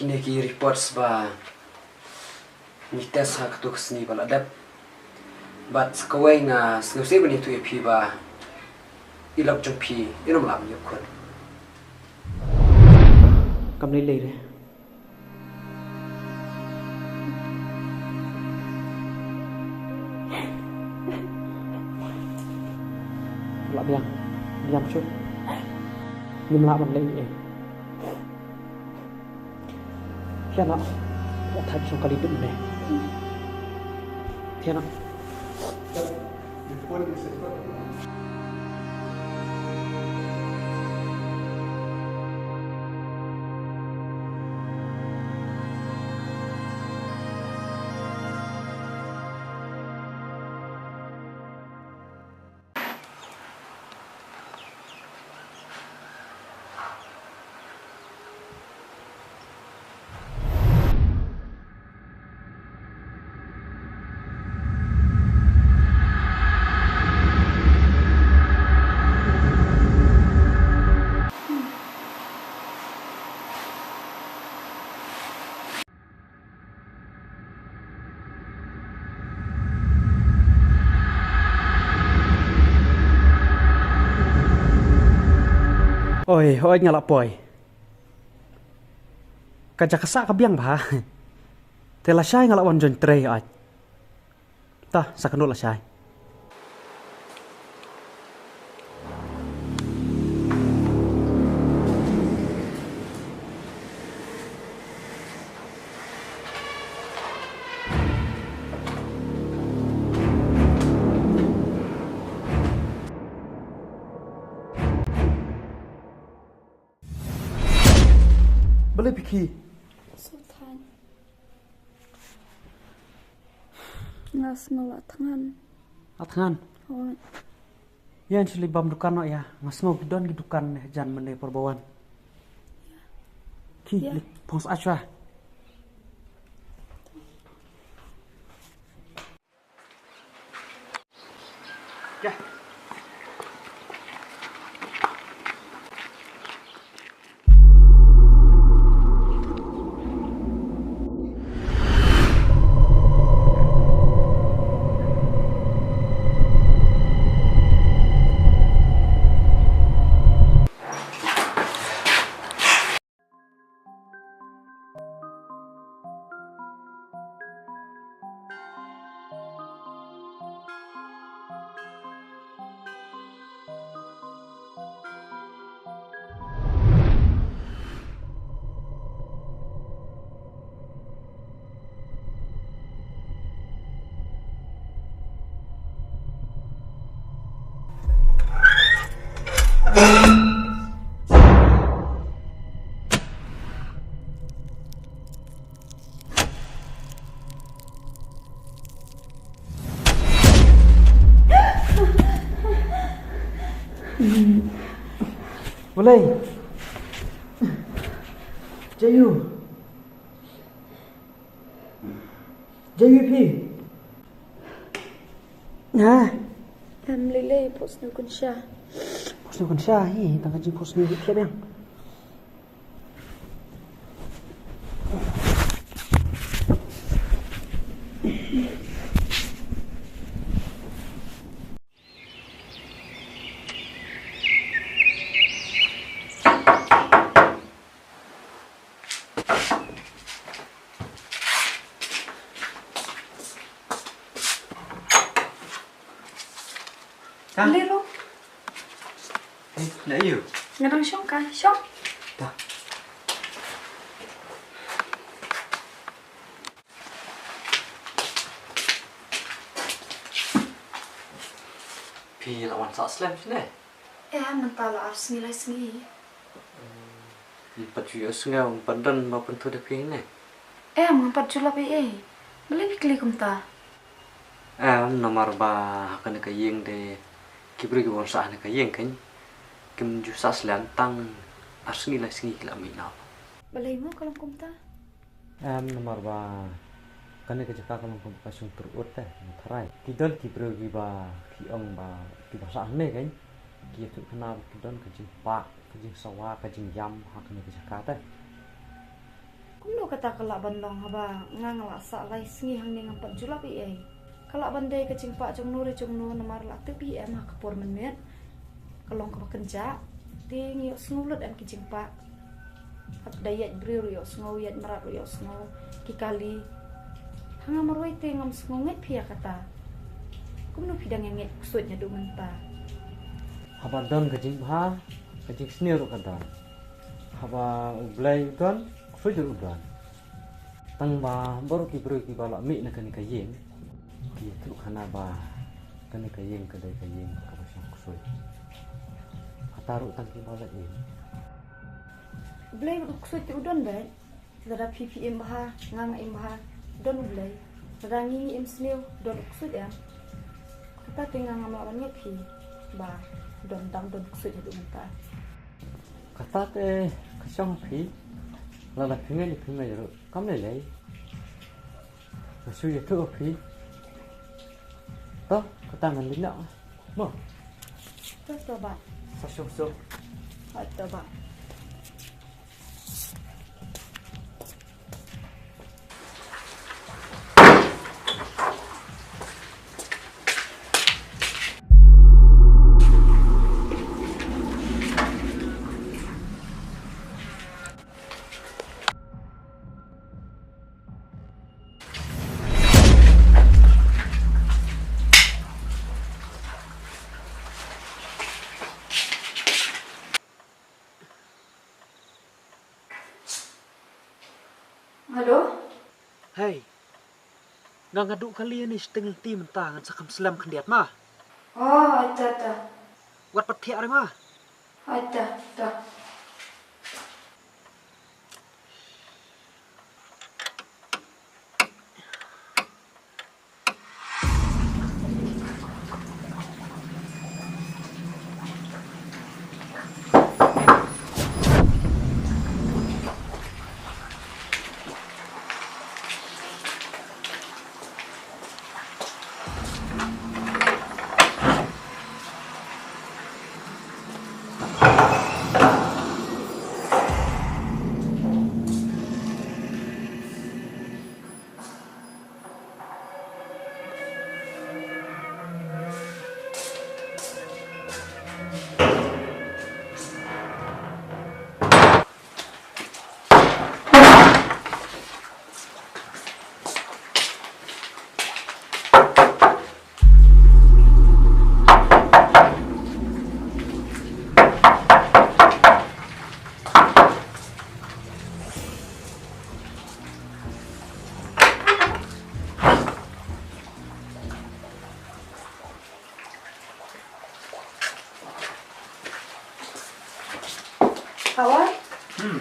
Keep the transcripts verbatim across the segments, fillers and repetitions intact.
Kine ki reports ba ngi test ha kato ka sngi ba la dep. Bad sa kawei nga sngewsih ban ïathuh ïa phi ba i lok jong phi i nym lah ban ïoh khun. Kam lei lei re. Lah biang, biang shuh. Ngim lah ban leh ei. Thiah noh. Thiah, thait shong kali dum ne. Thiah noh. Oi, hooid nga la poi. Ka jaka sah ka biang bha. Te lashai nga la wan join trei hooid. Ta, sa kynduh lashai. Balei phi khie? Sngewthuh. Nga sngew la thngan. La thngan? Hooid. Ïa, shili bam dukan noh ïa. Nga sngew ki don ki dukan ne jan mynne por ba wan. Khie, ïa, leit phong sah shuwa. Balei? Jayu. Jayu phi. Ha? Em, lei lei, phohsniew kynsha. Phohsniew kynsha, hi, tang ka jingphohsniew hi, thiah biang. Ta? Lei ruh. Eh, na aïu? Nga dang shong kai, shong. Ta. Phi la wan sah slem shane? Eh, mynta la ar sngi lai sngi. Ym pat ju ïohsngew, ym pat don ba pynthut ïa phi ne? Em, ngam pat ju lap ei ei. Balei phi kylli kumta? Em, namar ba ha kane ka ïing de ki briew kiba wan sah ha kane ka ïing kein kim ju sah slem, tang ar sngi lai sngi ki la mih noh. Balei mo ka long kumta? Em, namar ba kane ka jaka ka long kaba ka shong tyrut te, tharai. Ki don ki briew kiba ki ong ba kiba sah hangne kein ki ïathuh khana ba ki don ka jingpah, ka jingsawa, ka jingïam ha kane ka jaka te. Kumno Kata ka lah ban long haba nga nga lah sah lai sngi hangne ngam pat ju lap ei ei. Ka lah ban dei ka jingpah jong no re jong no namar lah tip hi em ha ka por mynmiet. Ka long kaba kynjah. Te ngi ïohsngew lut em ki jingpah. Hap da ïaid briew ruh ïohsngew, ïaid mrad ruh ïohsngew. Ki kali. Ha nga marwei te ngam sngew ngeit phi ïa kata. Kumno phi dang ïa ngeit ksuid naduh mynta? Haba don ka jingbha, ka jingsniew ruh ka don. Haba U Blei u don, ksuid ruh u don. Tang ba baroh ki briew kiba la mih na kane ka ïing ki ïathuh khana ba kane ka ïing ka dei ka ïing kaba shong ksuid. Kata ruh tang kiba la im. U Blei u ksuid te u don bad lada phi phi im bha, nga nga im bha, don U Blei. Lada ngi ngi im sniew, don u ksuid em. Kata te nga ngam lah ban ngeit phi ba don dang don ksuid haduh mynta. Kata te ka shong phi, lada phi ngeit phi ngeit ruh kam lei lei. Nga shu ïathuh phi. To, kata ngan leit noh. Mo. To, to bah. Sa shong shong. To bah. Hello? Hei. Nga nga duh kali ïa ni shiteng lynti mynta ngan sa kham slem khyndiat ma. Oh, aita, aita. Wat pat thiah re ma. Aita, aita. Hawa? Hmm.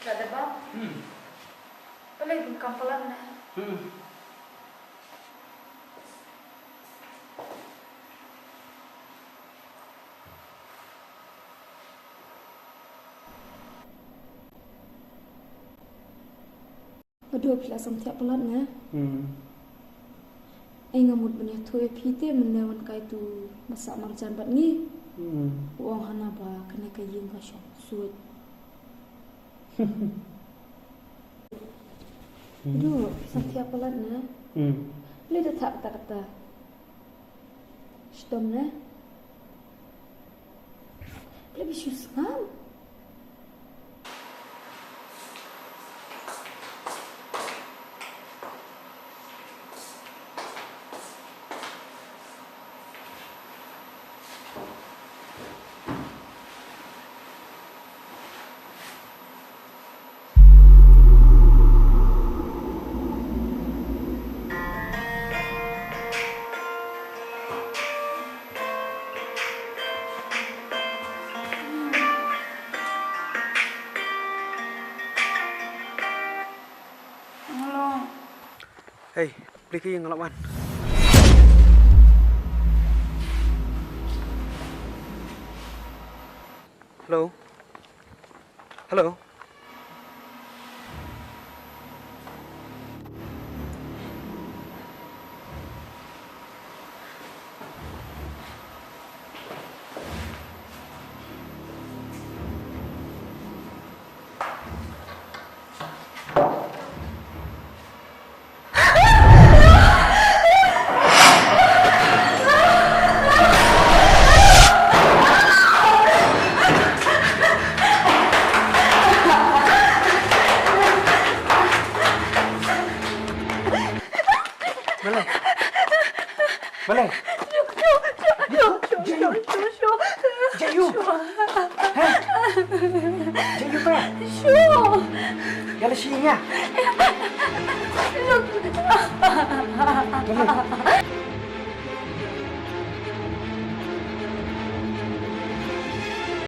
Ka daba? Hmm. Balei bun kam palat ne? Hmm. Aduh, phi la samthiah palat ne? Hmm. Ai nga mut ban ïathuh ïa phi te mynne wan kai tu ba sah marjan bad ngi. Hmm. U ong hana ba kane ka ïing ka shong ksuid. Hmm. Aduh, phi samthiah palat ne? Hmm. Lei da thah kata kata. Shitom ne? Lei ba shu sngap. Hello. Hei, plie ka ïing, nga la wan. Hello. Hello. Malay. Malay. Jayu. Jayu. Hah? Jayu pa? Ïa la shi ïa. Malay.